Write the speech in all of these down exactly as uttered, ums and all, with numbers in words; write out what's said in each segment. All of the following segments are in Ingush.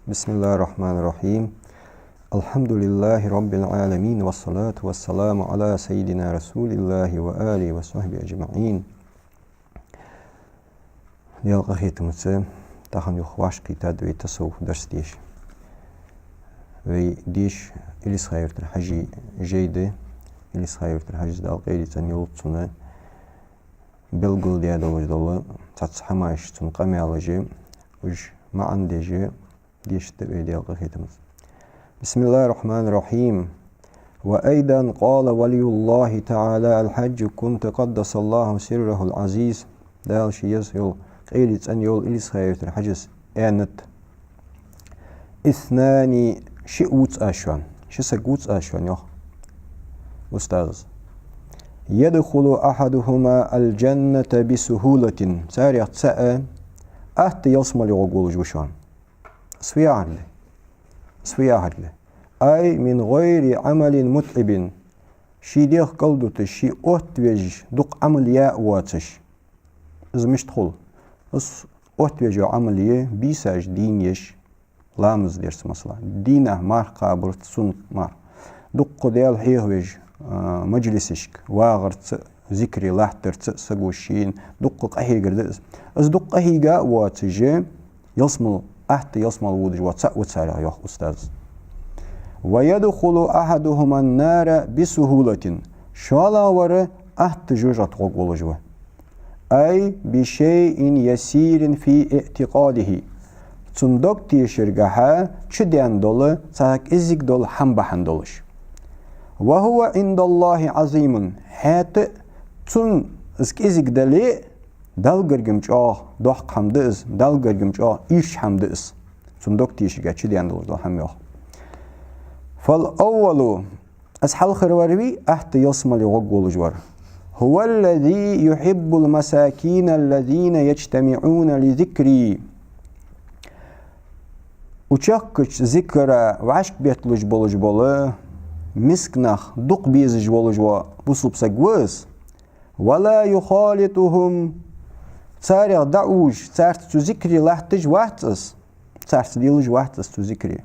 بسم الله الرحمن الرحيم. الحمد لله رب العالمين، والصلاة والسلام على سيدنا رسول الله وآله وصحبه أجمعين. Даьла къахетамца тахан юха вӀашагӀкхийттад вай тасаввуфа дарс деша. Вай деша Илисха-Юртара Хьажий жай да. Илисха-Юртара Хьажас, Дала къайле цӀенйойла цун, белгалдаь долаш дола цхьацца хӀамаш, цун къамаьлаш, уж маӀан деш, дешаргда вай Даьла къахетамца. بسم الله الرحمن الرحيم. وأيضا قال ولي الله تعالى الحاج كنت قدس الله سره العزيز. Дала ше еза йола, къайле цӀенйойла Илисха-Юртара Хьажас аьннад: اثنان, шиъ вувц аз шоана, ши саг вувц аз шоана, йоах устазас. يدخل أحدهما الجنة بسهولة. Царех цаӀ атта ялсмале гӀоргволаш ва шоана. Из фу яхар да? Из фу яхар да? أي من غير عمل متعب. Ший дегӀ кӀалдуташ, ше оттавеш, дукха Ӏамал яь а воацаш. Из мишта хул? Из оттавеш йола Ӏамал я, бийсаш дийна еш, ламаз дарца, масала, дийнахьа марха кхабарца, суннат марха. Дукха Даьла хьехавеш, а, маджлисашка вагӀарца, зикре латтарца саго шийна дукха къахьегар да из. Из дукха къахьийга а воацаш, ялсмала, атта ялсмала водаш вола цаӀ ва царех, йоах устазас. ويدخل أحدهما النار بسهولة. ШоллагӀвар атта жожагӀате гӀоргволаш ва. أي بشيء يسير في اعتقاده. Цун дог тешаргахьа чудаьнна дола цхьа кӀезига дола хӀама бахьан долаш. وهو عند الله عظيم. ХӀаьта а цун из кӀезига дале а, Далла гарга-м чӀоагӀа доккха хӀама да из, Далла гарга-м чӀоагӀа ийрча хӀама да из. Цун дог тешаргахьа чудаьнна долаш дола хӀама, йоах. فالأول, из хьалхарвар вий, атта ялсмале гӀоргволаш вар. هو الذي يحب المساكين الذين يجتمعون لذكري. Укх чехкача зикара вӀашагӀбетталуш болаш бола миска нах дукха безаш волаш вола бусалба саг ва из. ولا يخالطهم. Царех дӀаувш, царца цу зикре латташ вац из. Царца лелаш вац из цу зикре.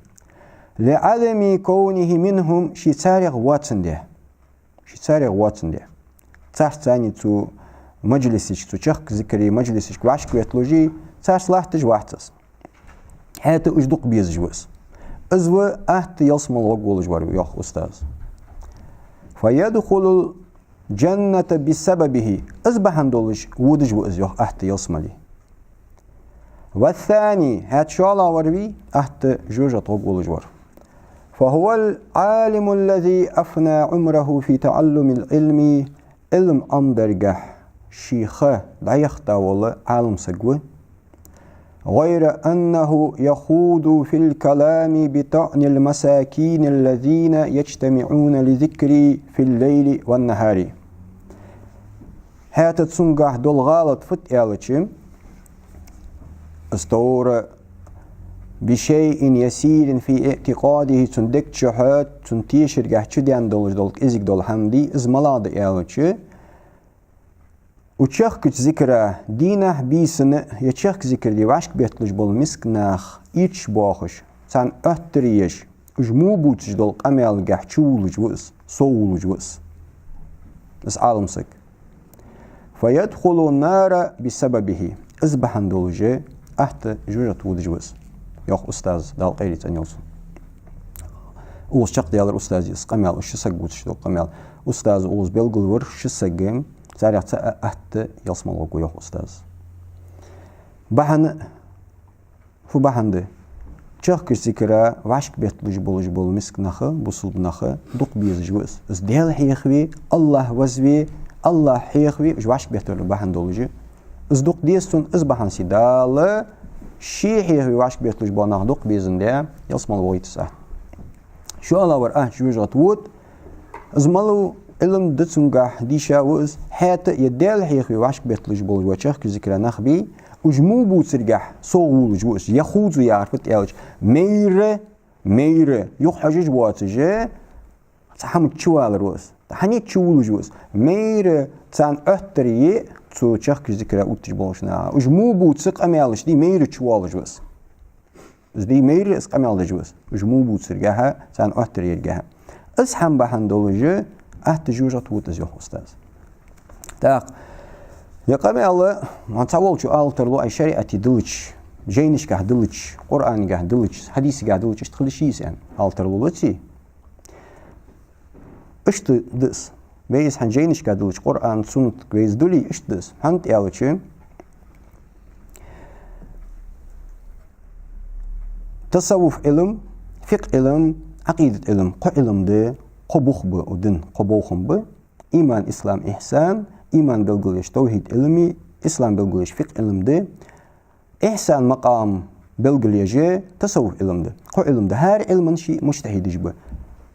لعدم كونه منهم, ше царех воацандаь. Ше царех воацандаь. Царца цхьана цу маджлисашка, цу чехка зикара маджлисашка вӀашагӀветталуш, царца латташ вац из. ХӀаьта уж дукха безаш ва из. Из ва атта ялсмале гӀоргволаш вар, йоах устазас. فيدخل الجنة بسببه. Из бахьан долаш водаш ва из, йоах, атта ялсмале. والثاني, хӀаьта шоллагӀвар вий, атта жожагӀате гӀоргволаш вар. فهو العالم الذي أفنى عمره في تعلم العلم. Ӏилма Ӏомадаргахьа ший ха дӀаяхийта вола Ӏалам саг ва. غير أنه يخوض في الكلام بطعن المساكين الذين يجتمعون لذكري في الليل والنهار. ХӀаьта цунгахьа дола гӀалат фуд аьлча, из товра بشيء يسير في اعتقاده, цун дег чухьа, цун тешаргахьа чудаьнна долаш дола кӀезига дола хӀама дий, из малагӀа да аьлча, укх чехкача зикара дийнахьа, бийсанна е чехка зикара де вӀашагӀбетталуш бола миска нах ийрча боахаш, царна оттар еш, уж во бувцаш дола къамаьлагахьа чувулаш ва из, соввулаш ва из, из Ӏалам саг. فيدخل النار بسببه. Из бахьан долаш атта жожагӀате водаш ва из, йоах устазас, Дала къайле цӀенйойла цун. Укхаза чакхдаьлар устаза из къамаьл, уж ши саг вувцаш дола къамаьл. Устаза укхаза белгалвир ши саг, царех цаӀ атта ялсмале гӀоргва, йоах устазас. Бахьан, фу бахьан да? Чехкача зикара вӀашагӀбетталуш болаш бола миска нах, бусалба нах дукха безаш ва из. Из Даьла хьехаве, АллахӀ вазве, АллахӀ хьехаве, уж вӀашагӀбетталуш бахьан долаш. Из дукха деза цунна, из бахьан долаш Дала ше хьехаве вӀашагӀбетталуш бола нах дукха безандаь, ялсмале воагӀийт из атта. ШоллагӀвар атта жожагӀате вода, из малав, Ӏилма да цунгахьа, дийша ва из, хӀаьта а Даьла хьехаве вӀашагӀбетталуш болаш бола чехкача зикара нах бий, уж во бувцаргахьа соввулаш ва из. يخوض яхар фуд аьлча, майра, майра юхахьежаш воацаш, цхьа хӀаманга чувалар ва из. ХӀанз чувулаш ва из? Майра царна оттар е цу чехкача зикара увтташ болча наха. Уж во бувца къамаьлаш дий, майра чувоалаш ва из. Из дий майра из къамаьл деш ва из. Уж мо бувцаргахьа, царна оттар яргахьа. Из хӀама бахьан долаш, атта жожагӀате вода из, йоах устаза. ТӀаккха, ер къамаьл, ма цхьаволчо ала тарлу, ай шариӀате диллача, жайнашкахь диллача, Къуръангахь диллача, хьадисагахь диллача, иштта хила йиш я из аьнна, ала тарлу лаций. Иштта да из. Вай из хӀанз жайнашка диллача Къуръан, суннатага вай из дуллий, иштта да из. ХӀана аьлча, тасаввуф Ӏилма, фикъхӀ Ӏилма, Ӏакъидат Ӏилма, кхо Ӏилма да, кхо бух ба укх дина, кхо бохам ба: иман, ислам, ихьсан, иман белгалъеш тавхьид Ӏилма, ислам белгалъеш фикъхӀ Ӏилма да, ихьсан макъам белгалъеш тасаввуф Ӏилма да. Кхо Ӏилма да. ХӀара Ӏилман ший муджтахьидаш ба.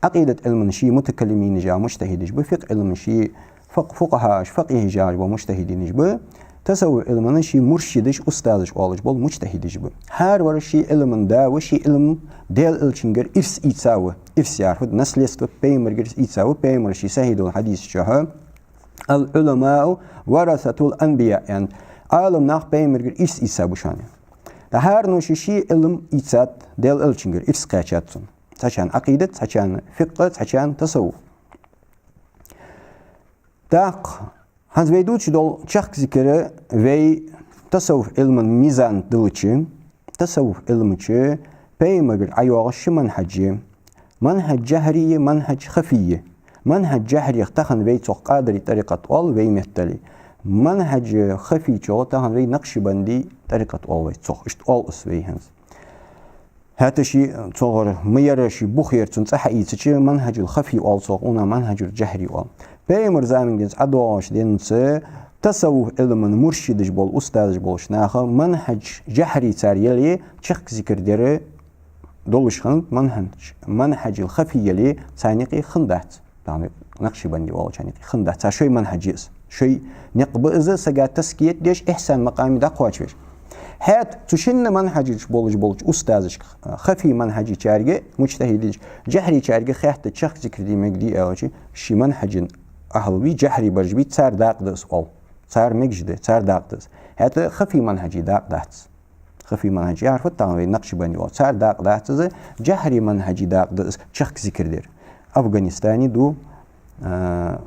Ӏакъидат Ӏилман ший мутакаллиминаш а муджтахьидаш ба, фикъхӀ Ӏилман ший факъ-, фукъахӀаш, факъихӀаш а бола муджтахьидинаш ба, тасаввуф Ӏилман ший муршидаш, устазаш оалаш бола муджтахьидаш ба. ХӀара вар ший Ӏилман да ва, ший Ӏилма Даьла Элчангара ирс ийца ва. Ирс яхар фуд? Наследство, пайхамарагара ирс ийца ва, пайхамара ший сахьихь долча хьадиса чухь: «العلماء ورثة الأنبياء», аьнна, Ӏаламнах пайхамарагара ирс ийца ба шоана. ТӀаккха хӀаранена ший-ший Ӏилма ийцад, Даьла Элчангара ирс кхаьчад цунна. Цхьачарна Ӏакъидат, цхьачарна фикъхӀ, цхьачарна тасаввуф. ТӀаккха хӀанз вай дувцаш дола чехка зикар вай тасаввуф Ӏилман мизан диллача, тасаввуф Ӏилма чу пайхамарагара ӀойоагӀаш ши манхьаж я. МанхӀаж жахӀрий я, манхӀаж хафий я. МанхӀаж жахӀрех тахан вай цох къадирий тӀарикъат оал вай меттала. МанхӀаж хафий чох тахан вай накъшбандий тӀарикъат оал вай цох. Иштта оал из вай хӀанз. ХӀаьта ший цох ма яр, ший бух яр, цун цӀи хьаийцача, манхӀажул хафий оал цох, укхунах манхӀажул жахӀрий оал. Пайхамара заман денз ӀодоагӀача денца тасаввуф Ӏилман муршидаш бола, устазаш болча наха манхӀаж жахӀрий цар яле, чехка зикар дар долаш хиннад, манхӀаж-, манхӀажул хафий яле, царна юкъе хиннадац. Тахан накъшбандий оалачарна юкъе хиннадац. Цар шоай манхӀаж я из. Шоай никъ ба из, сага тазкият деш, ихьсан макъаме дӀакхоачавеш. ХӀаьта цу шинна манхӀажаш болаш болча устазашка, хафий манхӀажийчарга, муджтахьидашка, жахӀрийчарга хаьттад, чехка зикар де мегадий аьлча, ший манхӀажа ахӀл вий, жахӀрий бараш бий, цар дакъа да из оал. Цар мегаш да, цар дакъа да из. ХӀаьта хафий манхӀажий дакъа дац. Хафий манхӀаж яхар фуд? Тахан вай накъшбандий оал. Цар дакъа дац из, жахӀрий манхӀажий дакъа да из чехка зикар дар. Афганистане да, а,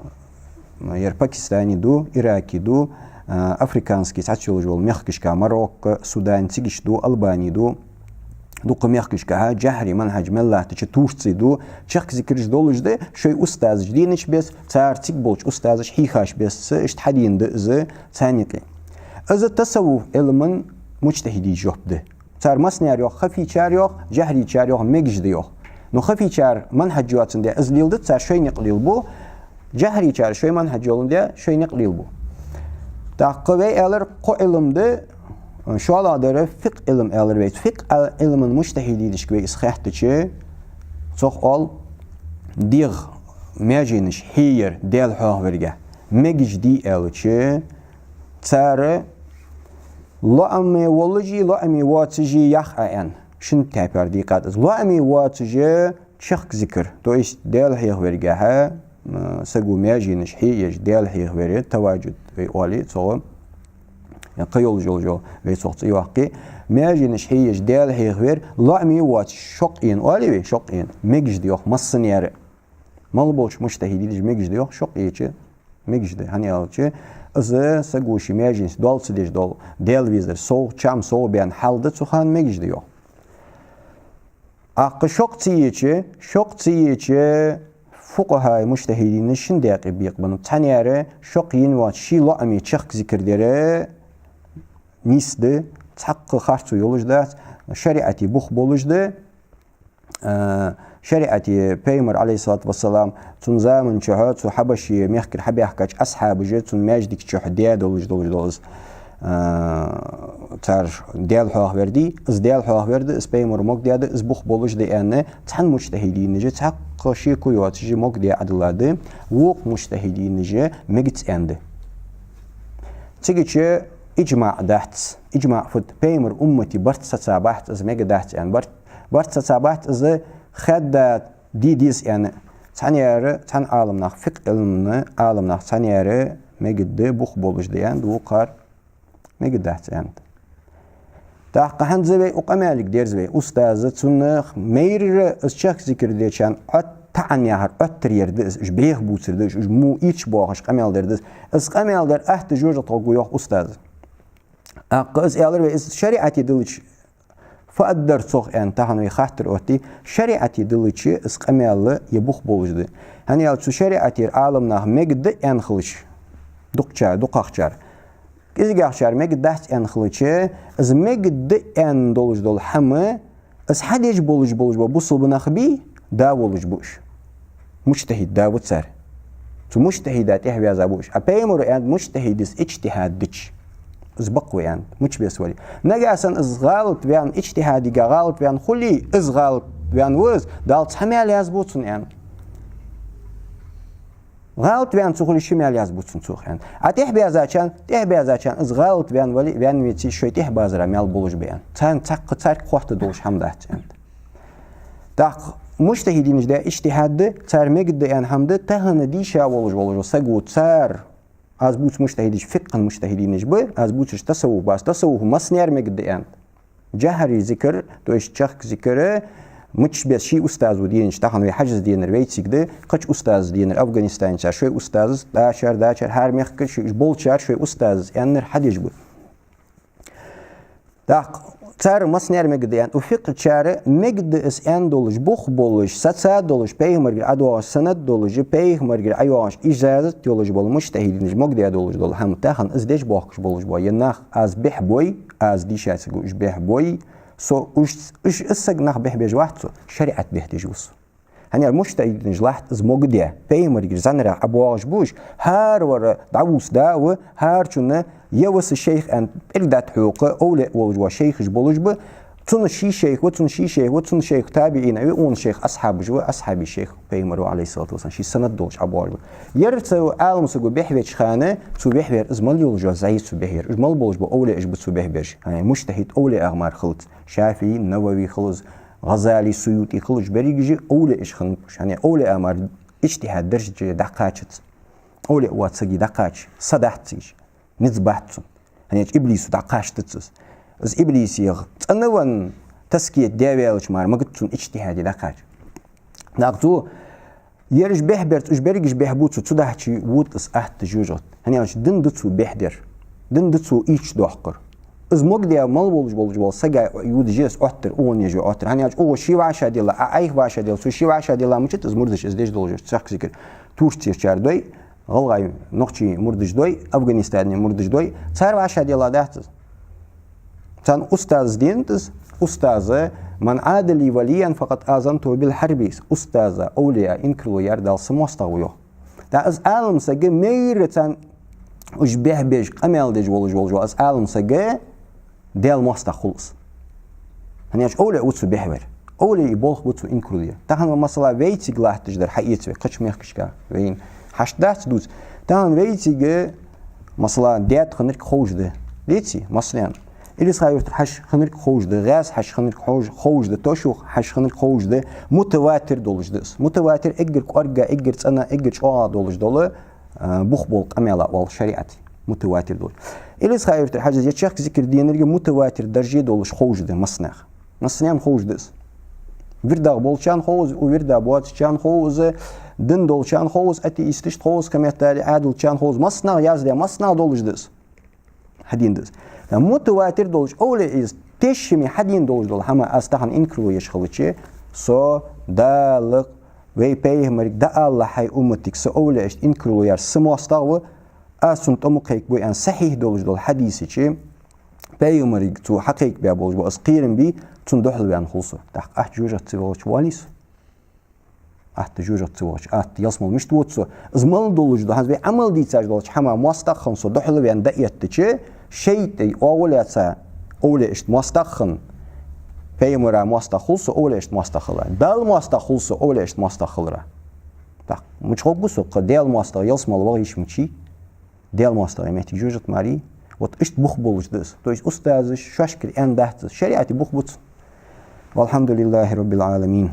ер Пакистане да, Ираке да, а, африкански цхьацца йолаш йола мехкашка, Марокко, Судан, цига иштта да, Албани да, дукха мехкашка, хӀа, жахӀрий манхӀаж мел латтача, Турци да, чехка зикараш долаш да, шоай устазаш денача беса, цар цига болча устазаша хьийхача беса, иштта хьадена да из царна юкъе. Из тасаввуф Ӏилман муджтахьидий жоп да. Цар массанена йоах, хафийчар йоах, жахӀрийчар йоах, мегаш да йоах. Но хафийчар манхӀаж йоацандаь из леладац, цар шоай никъ лелабу, жахӀрийчар шоай манхӀаж йоландаь шоай никъ лелабу. ТӀаккха вай аьлар кхо Ӏилма да, шоллагӀдар фикъхӀ Ӏилма аьлар вай. ФикъхӀ Ӏилман муджтахьидашка вай из хаьттача, цох оал: дегӀа маьженаш хьеяр Даьла хьоахаварга мегаш дий аьлча, цар лоӀаме волаши, лоӀаме воацаши ях Ӏа аьнна. Шин тайпара дийкъад из. ЛоӀаме воацаш чехка зикар, то есть Даьла хьоахаваргахьа, м, саго маьженаш хьееш, Даьла хьоахавар, таважжуд вай оалий цох, е кхыйолаш йолаш йола вай цох цӀи йоаккхий. Маьженаш хьееш, Даьла хьоахавар, лоӀаме воацаш, шокъ ена оалий вай, шокъ ена, мегаш да йоах массанена. Мел болча муджтахьидашка мегаш да йоах, шокъ еча мегаш да, хӀана аьлча, из саго ший маьженашца доал ца деш дола, Даьла везар сов, чам сов баьнна хьал да цу хана, мегаш да йоах. ТӀаккха шокъ ца еча, шокъ ца еча, фукъахӀай муджтахьидинаш шин даькъе бекъабеннаб. Цхьаннена шокъ ена воацаш ший лоӀаме чехка зикар дар нийса да, цхьаккха харцо йолаш дац, шариӀате бух болаш да, а, шариӀате пайхамар, Ӏалайхи ссалату вассалам, цун заман чухь цу Хьабаший мехкара хьабаьхкача асхьабаша цун маьждига чухь даь долаш долаш дола из, а, цар Даьла хьоахавар дий, из Даьла хьоахавар да, из пайхамара могадаьд, из бух болаш да аьнна, цхьан муджтахьидинаша цхьаккха шеко йоацаш могадаь Ӏодилла да, вокх муджтахьидинаша мегац аьнна да. Цига чу иджмаӀ дац. ИджмаӀ фуд? Пайхамара уммата барт сацабац из мегадац аьнна. Барт, барт сацабац из хадда де деза аьнна. Цхьаннена, цхьан Ӏаламнах, фикъхӀ Ӏилман Ӏаламнах цхьаннена мегаш да, бух болаш да аьнна да, вокхар мегадац аьнна да. ТӀаккха хӀанз вай укх къамаьлага дерза вай. Устаза цунна майрра из чехка зикар дечарна Ӏот-, таӀан яхар Ӏоттар яр да из, уж бӀеха бувцар да из, уж мо ийрча боахаш къамаьл дар да из. Из къамаьл дар атта жожагӀате гӀоргва йоах устаза. ТӀаккха из аьлар вай, из шариӀате диллача фу дар цох аьнна, тахан вай хаттар отте, шариӀате диллача из къамаьл е бух болаш да. ХӀана аьлча цу шариӀатера Ӏаламнаха мегаргда аьнна хилча, дукхагӀчар, дукхагӀчар, кӀезигагӀчар мегаргдац аьнна хилча, из мегаргда аьнна долаш дола хӀама, из хьадеш болаш, болаш бола бусалба нах бий, да волаш ба уж. МужтахӀид да ва цар. Цу мужтахӀида тӀехьа ваьза ба уж. А пайхамара аьннад, мужтахӀидас иджтихӀад дича, из бакъ ва аьннад, мича беса вале. Нагахьа санна из гӀалат ваьнна, иджтихӀадага гӀалат ваьнна хуле, из гӀалат ваьнна ва из, Дала цхьа маьл язбу цунна аьннад. ГӀалат ваьнна ца хуле, ши маьл язбу цунна цох аьннад. А тӀехьа баьзачарна, тӀехьа баьзачарна из гӀалат ваьнна вале, ваьнна веце, шоай тӀехьа базара маьл болаш ба аьннад. Царна цхьаккха, царга хотта долаш хӀама дац аьннад. ТӀаккха мужтахӀидинаш даь иджтихӀад да, цар мегаргда аьнна хӀама да, тахан дийша волаш, волаш вола саг ва цар. Аз бувцаш мужтахӀидаш фикъхӀа мужтахӀидинаш ба, аз бувцаш тасаввуф бац, тасаввуфа массанена мегаргда аьннад. Жахьари зикар, то есть чехка зикар, мичча беса ший устазо денаш, тахан вай Хьажас денар вайцига да, кхыча устаза денар, Афганистанца шоай устазас, дӀачар, дӀачар, хӀара мехка шоаш болчар шоай устазас аьннар хьадеш ба. ТӀаккха цар массанена мегаргда аьннад, укх фикъхӀачар мегаргда из аьнна долаш, бух болаш, сацад долаш, пайхамарагара ӀодоагӀаш санад долаш, пайхамарагара ӀойоагӀаш ижазат йолаш бола мужтахӀидинаш могадаь долаш дола хӀама, тахан из деш боахкаш болаш бола е нах аз бӀехбой, аз дийша ца гуш бӀехбой, со уж, уж из саг нах бӀехбеш вац со, шариӀат бӀехдеш ва со. ХӀана аьлча мужтахӀидинаш латт из могадаь, пайхамарагара зӀанарах ӀобоагӀаш ба уж, хӀара вар дӀавувца да ва, хӀарачунна е ва са шайх аьнна пӀелг дӀатӀахьокха, овлияъ волаш вола шайхаш болаш ба, цун ший шайх ва, цун ший шайх ва, цун шайх табиӀинаш ва, цун шайх асхьабаш ва, асхьабий шайх пайхамар ва, Ӏалайхи ссалату вассалам, ший санад долаш ӀобоагӀаш ба. Ер цу Ӏаламсаго бӀехвеча хана, цо бӀехвер из мала йолаш йола зӀамига цо бӀехвер, уж мала болаш бола овлияъаш ба цо бӀехбеш. ХӀана, мужтахӀид овлияъах мара хилац. ШафиӀи, Навави хилац, ГӀазали, Суюти хилац, уж берригаш овлияъаш хиннаб уж. ХӀана, овлияъ мара иджтихӀад дарже дӀакхачац. Овлияъ воаца сага дӀакхача са дац цига, низ бац цунна. ХӀана аьлча иблисо дӀакхачадац из. Из иблисах цӀена венна, тазкият даь ваьлча мара магац цунна иджтихӀаде дӀакхача. ТӀаккха цо ераш бӀехберца, уж берригаш бӀехбу цо, цудухьа вода из атта жожагӀате. ХӀана аьлча дин да цо бӀехбер. Дин да цо ийрча доаккхар. Из могадаь мала волаш, волаш вола сага йодаш я из Ӏоттар, укхо еш я Ӏоттар. ХӀана аьлча укхо ше вӀашагӀделла, Ӏа Ӏайха вӀашагӀделла, цо ше вӀашагӀделла мичад из мурдаш из деш долаш, чехка зикар. Турцерчар дой, гӀалгӀай, нохчий мурдаш дой, Афганистане мурдаш дой, цар вӀашагӀделла дац из. Царна устаза денад из, устаза: «من عادى لي وليا فقد آذنته بالحرب», устаза, овлияъ инкарло яьр Дала са моастагӀа ва йоах. ТӀаккха из Ӏаламсаг майрра царна уж бӀехбеш, къамаьл деш волаш, волаш вола из Ӏаламсаг Даьла моастагӀа хул из. ХӀана аьлча овлияъ ва цо бӀехвер. Овлияъий болх ба цо инкарло яр. Тахан, масала, вайцига латташ дар хьаэца вай, кхыча мехкашка вайна хьашт дац дувца. Тахан вайцига, масала, даьтта хиннарг ховш да. Деций, масала, Илисха-Юртара Хьажа хиннарг ховш да, ГӀаьз-Хьажа хиннарг ховш, ховш да, Тошух-Хьажа хиннарг ховш да, мутаватир долаш да из. Мутаватир эггара кӀоарга, эггара цӀена, эггара чӀоагӀа долаш дола, а, бух бола къамаьл оал шариӀате. Мутаватир долаш. Илисха-Юртара Хьажас е чехка зикар денарг мутаватир дарже долаш ховш да массанена. Массанена ховш да из. ВирдагӀа болчарна хов из, укх вирда боацачарна хов из, дин долчарна хов из, атеисташта хов из, комментарий Ӏаьдалчарна хов из, массанена яздаь, массанена долаш да из. Хьадена да из. ТӀаккха мутаватир долаш, овлияъ из тешаме хьадена долаш дола хӀама аз тахан инкарло еш хилча, со Дала, вай пайхамарга дӀаала хьай умматага, са овлияъашта инкарло яьр са моастагӀа ва, аз цунна тӀом кхайкабу аьнна сахьихь долаш дола хьадис йича, пайхамарга цо хьакхайкабаь болаш бола из кхерам бий, цунна духьалваьнна хул со. ТӀаккха атта жожагӀате ца воалача воалий со? Атта жожагӀате ца воалача, атта ялсмала мишта вода со? Из мала долаш да, хӀанз вай Ӏамал дийцаш долча хӀаман моастагӀа хинна со духьалваьнна дӀаэттача, шайтӀай оагӀув лаьца овлияъашта моастагӀа хинна, пайхамара моастагӀа хул со овлияъашта моастагӀа хилара. Дала моастагӀа хул со овлияъашта моастагӀа хилара. ТӀаккха мича гӀоргва со, кхы Даьла моастагӀа ялсмала вагӀа йиш мичай? Даьла моастагӀий моттиг жожагӀате мара я. Вот иштта бух болаш да из. То есть устазаша шоашкара аьнна дац из. ШариӀате бух ба цунна. والحمد لله رب العالمين.